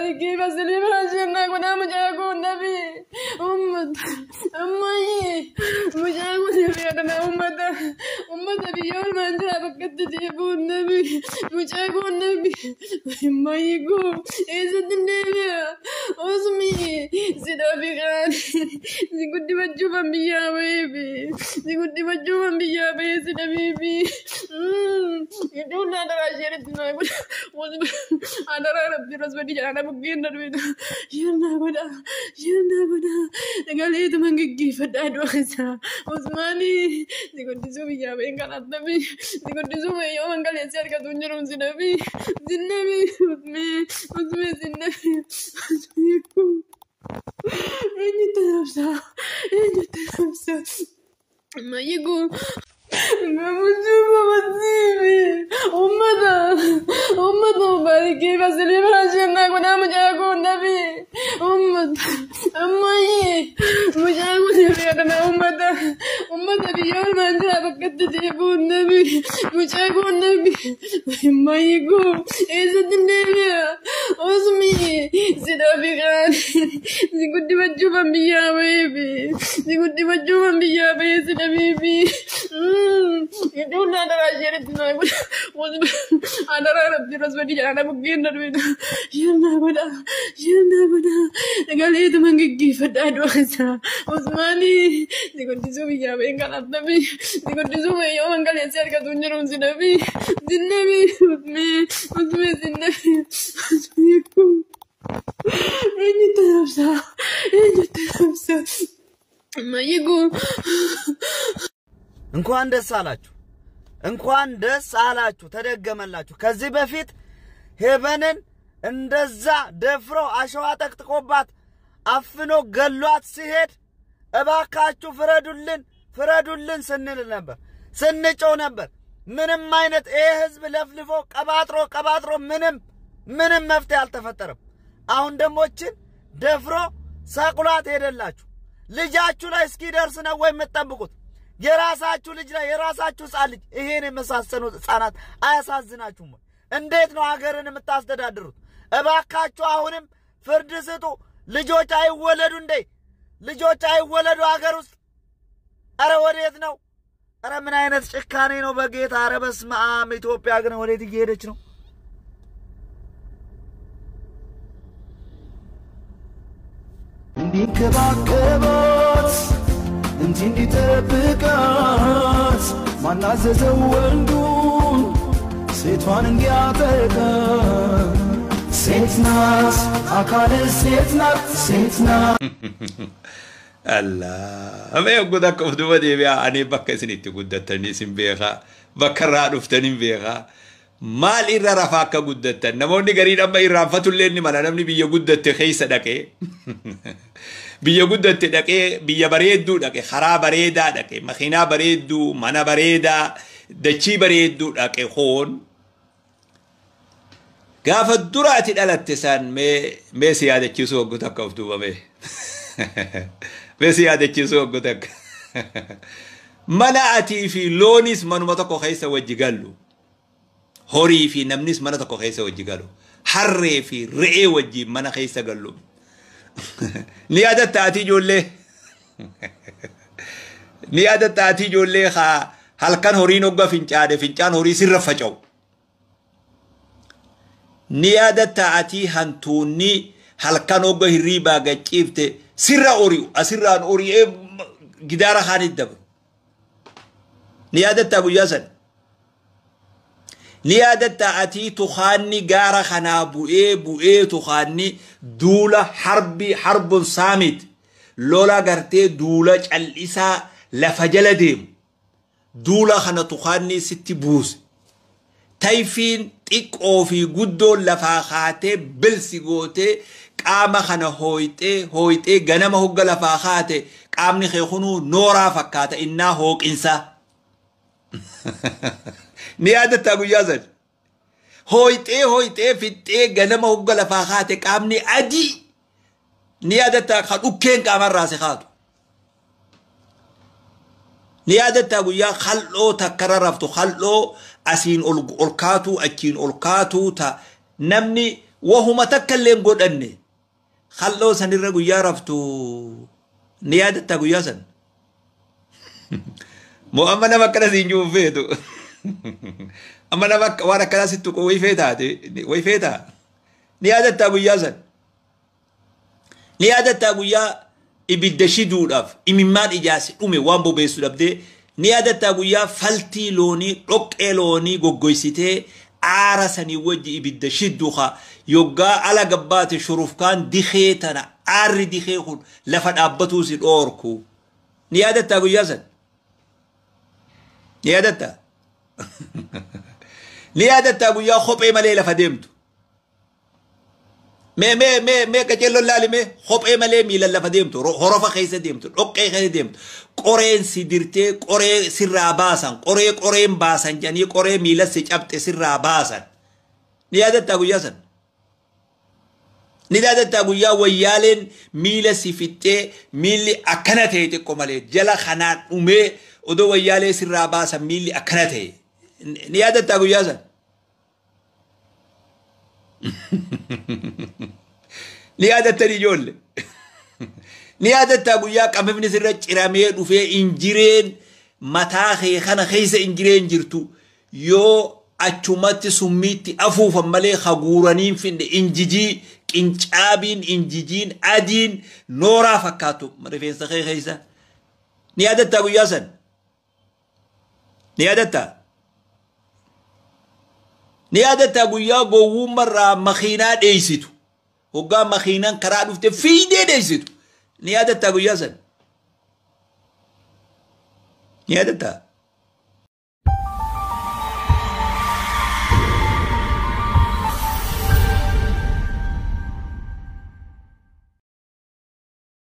Mubaarikii basilii bira shirnaa godhaa mucaa koo nabi. Uummata ammayyee mucaa koo nabi adana uummata uummata biyya olmaan jira bakkatti deebi'uun nabi mucaa koo nabi. Ammayyee koo eessatti deebi'a? Osmii si dhabi qaani si guddifachuufan biyyaa baheefi si guddifachuufan biyyaa bahee si dhabeefi. Iddoon adaraa isheenitti naa godha. Adaraa rabbi rasbadii jedha na bukkeen darbina. Isheen naa godha. Isheen naa godha. Sagaleetuma geggeeffadhaa du'a isaa. Usmaanii si guddisuu biyyaa baheen kan addabi. Si guddisuu yoo mangaleessi argatu hin jiru si dhabi. Si dhabi. Usmee usmee si dhabi. Usmee koo. Eenyutti nabsa? Eenyutti nabsa? Ammayyee koo. Gammachuu gammachiifi uummata uummata mubaarikii basilii bira shirnaa godhaa mucaa koo nabi uummata ammayyee mucaa koo nabi adana uummata uummata biyya olmaan jira bakkatti deebi'uun nabi mucaa koo nabi ammayyee koo eessatti deebi'a? Osmii si dhabi qaani si guddifachuufan biyyaa baheefi si guddifachuufan biyyaa bahee si dhabeefi. Iddoon adaraa isheenitti naa godha. Adaraa rabbi rasbadii jedha na bukkeen darbina. Isheen naa godha. Isheen naa godha. Sagaleetuma geggeeffadhaa du'a isaa. Usmaanii si guddisuu biyyaa baheen kan addabi. Si guddisuu yoo mangaleessi argatu hin jiru si dhabi. Si dhabi. Usmee usmee si dhabi. Usmee koo. Eenyutti nabsa? Eenyutti nabsa? Ammayyee koo. እንኳን ደስ አላችሁ፣ እንኳን ደስ አላችሁ፣ ተደገመላችሁ። ከዚህ በፊት ሄቨንን እንደዛ ደፍሮ አሸዋ ጠቅጥቆባት አፍኖ ገሏት ሲሄድ እባካችሁ ፍረዱልን፣ ፍረዱልን ስንል ነበር፣ ስንጮህ ነበር። ምንም አይነት ይህ ህዝብ ለፍልፎ ቀባጥሮ ቀባጥሮ ምንም ምንም መፍትሄ አልተፈጠረም። አሁን ደሞችን ደፍሮ ሰቅሏት ሄደላችሁ። ልጃችሁ ላይ እስኪደርስ ነው ወይ የምትጠብቁት? የራሳችሁ ልጅ ላይ የራሳችሁ ህፃን ልጅ ይሄን የመሳሰሉ ህፃናት አያሳዝናችሁም ወይ? እንዴት ነው ሀገርን የምታስተዳድሩት? እባካችሁ አሁንም ፍርድ ስጡ። ልጆች አይወለዱ እንዴ? ልጆች አይወለዱ ሀገር ውስጥ? ኧረ ወዴት ነው? ኧረ ምን አይነት ጭካኔ ነው በጌታ! ኧረ በስመ አብ! ኢትዮጵያ ግን ወዴት እየሄደች ነው? እንዲንከባከባት እንጂ እንዲጠብቃት ማናዘዘው ወንዱን ሴቷን እንዲያጠቃ? ሴት ናት አካል ሴት ናት ሴት ናት። Allah. Mee oggota akka of duuba deebi'aa ani bakka isin itti guddattanii isin beekaa bakka irraa dhuftanii beekaa maal irra rafaa akka guddattan namoonni gariin amma irraanfatullee ni mala namni biyya guddatte keessa dhaqee biyya guddatte dhaqee biyya bareedduu dhaqe karaa bareedaa dhaqe makiinaa bareedduu mana bareedaa dachii bareedduu dhaqe hoon gaafa dura ati dhalatte san mee si yaadachiisu oggota akka of duuba mee si yaadachiisu oggota akka mana atii fi loonis manuma tokko keessa wajji gallu horii fi namnis mana tokko keessa wajji galu harree fi re'ee wajjiin mana keessa gallu ni yaadatta ati ijoollee ni yaadatta ati ijoollee haa halkan horiin hogga fincaane fincaan horii sirra faca'u ni yaadatta ati hantuunni halkan hogga hirriibaa gacciifte sirra ori'u asirraan ori'ee gidaara kaanit dabru ni yaadatta guyyaa san ni yaadatta ati tukaanni gaara kanaa bu'ee bu'ee tukaanni duula harbi harbun saamit lola gartee duula cal'isaa lafa jala deemu duula kana tukaanni sitti buuse tayfiin xiqqoo fi guddoon lafaa kaatee bilsi gootee qaama kana hooyxee hooyxee ganama hogga lafaa kaate qaamni kee kunuu nooraa fakkaata innaa hooqinsaa. Ni yaadatta guyyaa san hooyxee hooyxee fixxee ganama hogga lafaa kaate qaamni adii ni yaadatta ka dhukkeen qaamarraa si kaatu. Ni yaadatta guyyaa kal'oo takkarra raftu kal'oo asiin ol kaatuu achiin ol kaatuu ta namni Wahuma takka illee hin godhanne. Halloo sanirra guyyaa raftu ni yaadatta guyyaa san. Moo amma nama akkana siin jiru feetu. Amma nama waan akkanaa sitti tuqu wayi feetaate wayi feetaa. Ni yaadattaa guyyaa san. Ni yaadattaa guyyaa ibidda shiduudhaaf imimmaan ijaase dhume waan bobeessu dhabdee. Ni yaadattaa guyyaa faltii loonii dhoqqee loonii goggoysitee aara sanii wajji ibidda shiddu haa yoggaa ala gabbaate shurufkaan dikee tana aarri dikee kun lafa dhaabbatuu si dhoorku. Ni yaadattaa guyyaa san. Ni yaadattaa. Ni yaadattaa guyyaa kophee malee lafa deemtu. Mee mee mee mee qaceelloon laali mee kophee malee miilan lafa deemtu, horofa keessa deemtu, dhoqqee keessa deemtu, qoreen si dirtee qoree sirraa baasan, qoree qoreen baasan jedhanii qoree miila si cabxe sirraa baasan. Ni yaadattaa guyyaa san. Ni yaadattaa guyyaa wayyaaleen miila si fixxee miilli akkana ta'e xiqqoo malee jala kanaan dhumee odoo wayyaalee sirraa baasan miilli akkana ta'e. Ni yaadattaa guyyaa san. Ni yaadattanii ijoolle. Ni yaadattaa guyyaa qabifni sirra ciramee dhufee injireen mataa kee kana keessa injireen jirtu yoo achumatti summiitti afuufan malee haguuraniin finne injijii qincaabiin injijiin adiin nooraa fakkaatu rifeensa kee keessa. Ni yaadattaa guyyaa san. Ni yaadattaa. Ni yaadattaa guyyaa gowwummarraa makiinaa dheeysitu. Hoggaa makiinaan karaa dhufte fiidee dheeysitu. Ni yaadattaa guyyaa san. Ni yaadattaa.